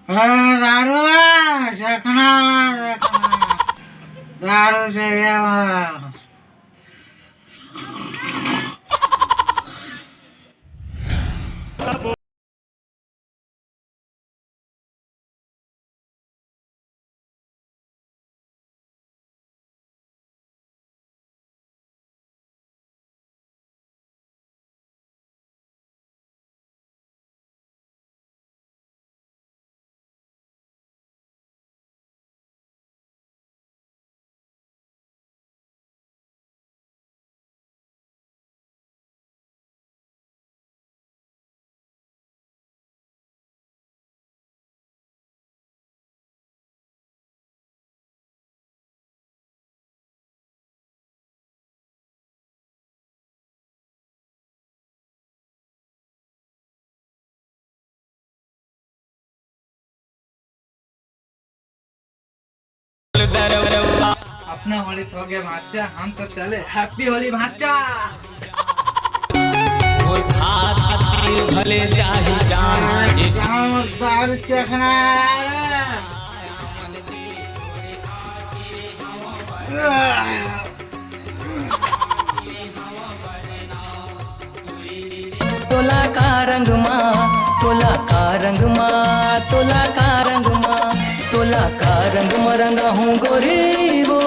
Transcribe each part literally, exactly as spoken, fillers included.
अरे दारू है, चखना वाला चखना। दारू चाहिए हमारा। अपना होली तो हो गया भांचा, हम तो चले। Happy होली भांचा। भले चाहे जान। दारू चखना। तोला का रंग मा, तोला का रंग मा, तोला का रंग मा, तोला का रंग मा रंगा हूँ गोरी वो,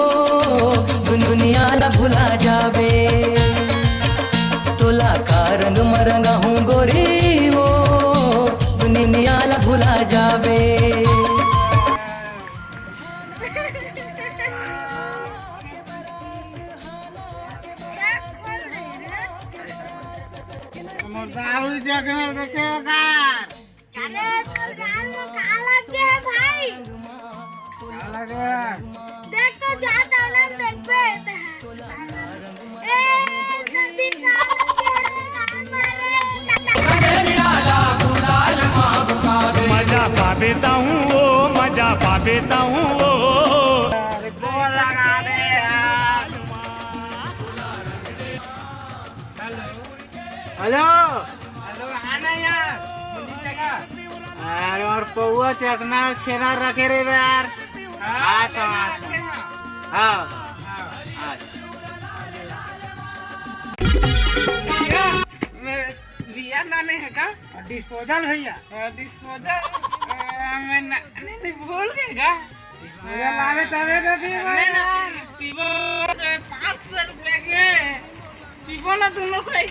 दुनिया ला भुला जाबे। तोला का रंग मा रंगा हूँ गोरी वो, दुनिया ला भुला जाबे। मोर दारू जगह देखे का। अरे, तोर गाल में का लग गया है भाई? का लग गया? देख तो जा, दौलत देख बे। ए, जल्दी खा ले, मजा पाबे ताहूँ ओ, मजा पाबे ताहूँ ओ। हेलो। हेलो, हाँ ना यार, मुझे जगह। अरे, और पौवा चखना छेना रखे रे यार। हाँ, हाँ, तो हाँ, हाँ। हाँ। हाँ। हाँ। मैं बियर लाने है का? Disposal भैया। हाँ, disposal। अ, मैं ना, नहीं, नहीं, भूल गए का? Disposal लावे तबे तो पीबो नहीं, यार। नहीं, पीबो, पाँच सौ रुपया के। पीबो ना दोनों भाई।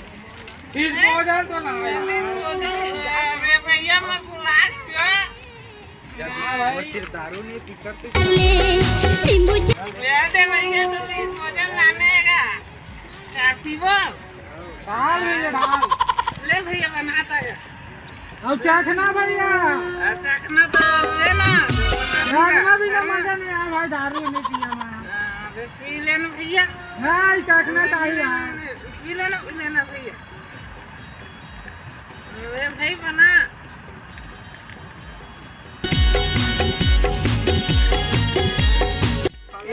Disposal तो ना हो यार। Disposal, अरे भैया, मैं बुला रही हूँ। जब हाँ भाई। फिर दारू नहीं पी करते। नींबू चा- ले दे भैया, तो disposal लाने का। चार पीबो? डाल भैया, डाल। ले भैया, बनाता है। अब चखना भैया। आ, चखना तो ले ना। चखना भी ना मजा नहीं आया भाई, दारू नहीं पिया मैं। हाँ, अबे पी लेना भैया। नहीं, चखना चाहिए यार। पी लेना, पी लेना भैया। अरे भाई बना।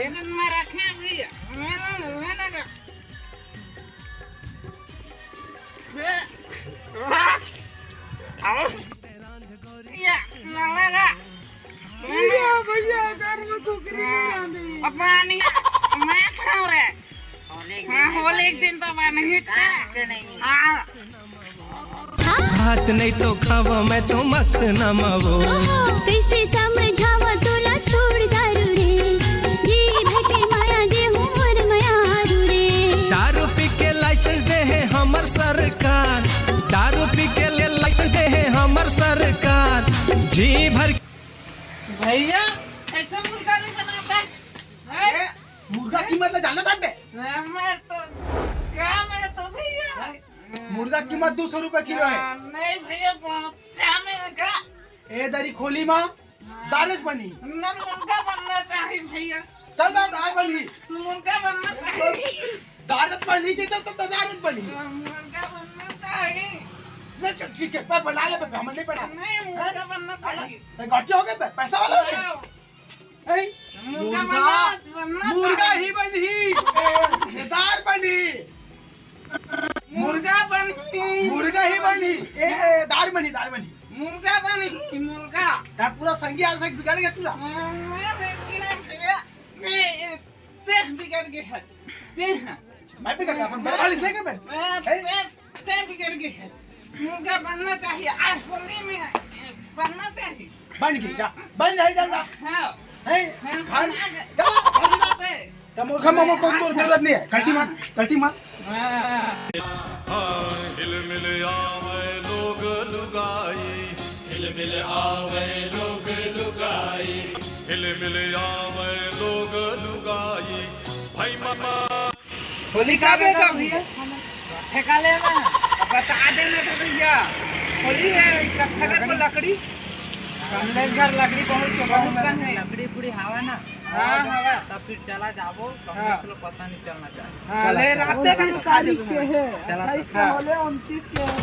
एक दिन में रखे भैया। हमें ना, हमें ना का। भैया, भैया, घर में कुकरी नहीं आंदी। अब पानी, मैं खाऊं रे। हाँ, होली के दिन तो पानी ही था। हाँ। भात नहीं तो खावा, मैं तो मस्त नमावो। कैसे समझावा तोला छोड़ दारू रे। जी भर के माया दे हूँ मोर मयारू रे। दारू पी के license दे है हमर सरकार, दारू पी के ले license दे है हमर सरकार। जी भर भैया, ऐसा मुर्गा नहीं बनाता। अरे, मुर्गा कीमत ला जानत हस बे? मैं तो, क्या मैं तो भैया? मुर्गा कीमत दो सौ रुपए किलो है। हाँ, नहीं भैया, बहुत कम है का? ए दरी खोली माँ, हाँ। दारच बनी। ना, मुर्गा बनना चाहिए भैया। चल ना, दार बनी। मुर्गा बनना चाहिए। दारच बनी के तो, तो, तो दारच बनी। हाँ, मुर्गा बनना चाहिए। ले चल, ठीक है, मैं बना ले, मैं, हम नहीं बना। नहीं, मुर्गा बनना चाहिए। तो गच्चे हो गए, पै-, पैसा वाला हो गया। हाँ। ए, मुर्गा मुर्गा, बनना, बनना मुर्गा चाहिए। ही बनी, ए, दार बनी। मुर्गा बनी। मुर्गा ही बनी। ए, ए, दार बनी, दार बनी। मुर्गा बनी, मुर्गा। का पूरा संगी यार से बिगाड़ गया तू? तें बिगड़ गया है। तें, मैं बिगड़ गया, अपन बड़ा खाली से के मैं? तें बिगड़ गया है। मुर्गा बनना चाहिए, आज होली में बनना चाहिए। बन गई जा, बन जाए जा। हाँ। हैं? खान, चलो, भाग जा। तमोखा मामो को तो जरूरत नहीं है। कल्टी मार, कल्टी मार। हाँ, हिल मिल आवे लोग लुगाई। हिल मिल आवे लोग लुगाई। हिल मिल आवे लोग लुगाई। भाई मामा। होली का बेटा भैया? ठेका लेना, बता देना था भैया। होली है, इकट्ठा कर को लकड़ी। कमलेश घर लकड़ी बहुत, बहुत कम है। लकड़ी पूरी हवा ना। हाँ, हाँ, हाँ। तब फिर चला जाबो, कमलेश हाँ। लोग पता नहीं चलना चाहिए। हाँ, चला, ले चला, रात चला, में चला। तारीख के है, चला, अट्ठाईस के हाँ। होले, उनतीस के होले।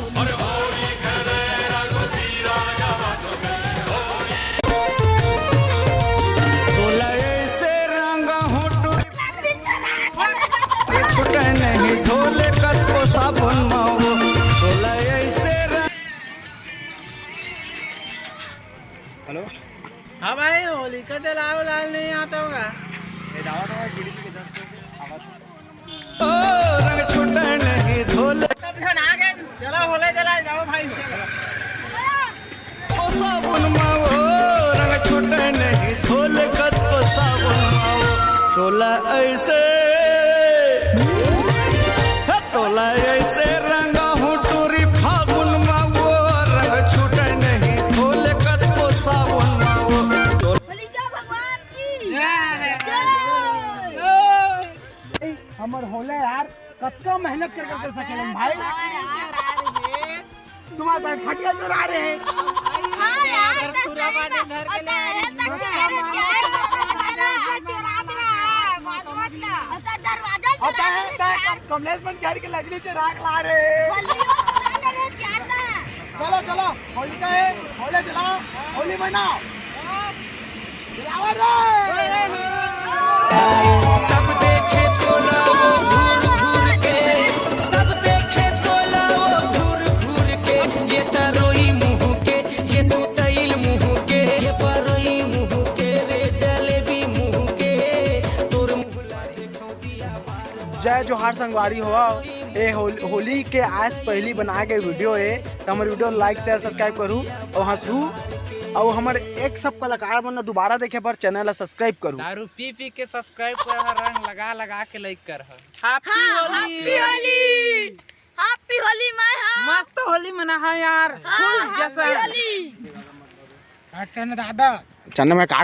तोला ऐसे रंग होटो छूटे नहीं धोले कतको साबुन मावो। तोला ऐसे रंग हेलो। हाँ भाई, होलिका जलाओ, लाल नहीं आता होगा। ये दावा तो भाई, जीडीपी के दस पे आवाज। ओ, रंग छूटे नहीं धोले। सब जन आ गए, चलो होले जला जाओ भाई। ओ साबुन मावो, रंग छूटे नहीं धोले कतको साबुन मावो। तोला ऐसे, हे तोला ऐसे रंग हूँ टूरी फागुन मावो, रंग छूटे नहीं धोले कतको साबुन मावो। होलिका भगवान की जय। जय। हमर होले यार, कतका मेहनत कर करके सकेलन भाई। तुम्हारे भाई फटिया चुरा रहे हैं। हाँ यार, तो सही में होता है, तो क्या है, क्या है, चुरा रहा है, बात मत कर। अच्छा, दरवाजा होता है, होता है, कमलेश मन घर के लकड़ी से राख ला रहे हैं। होली हो तो ना करे, क्या था? चलो, चलो, होलिका है, होले जलाओ, होली मनाओ। सब देखे तोला वो घूर घूर के, सब देखे तोला वो घूर घूर के, ये तरोई मुँह के, ये सुतैल मुँह के, ये परोई मुँह के, रे जलेबी मुँह के, तोर मुँह ला देखो दिया बार बार। जय जोहार संगवारी हो। ए होल-, होली के आज पहली बना के वीडियो है, तो हमारे वीडियो like, share, subscribe करू और हंसू। और हमारे एक सब कलाकार मन ला दोबारा देखे बर चैनल ला subscribe करू। दारू पी पी के subscribe कर, रंग लगा लगा के like कर। Happy हाँ, होली। Happy होली। Happy होली, मैं हाँ। मस्त होली मना है यार। हाँ, full जैसा। Happy होली। काटन दादा। चन्ना में काट।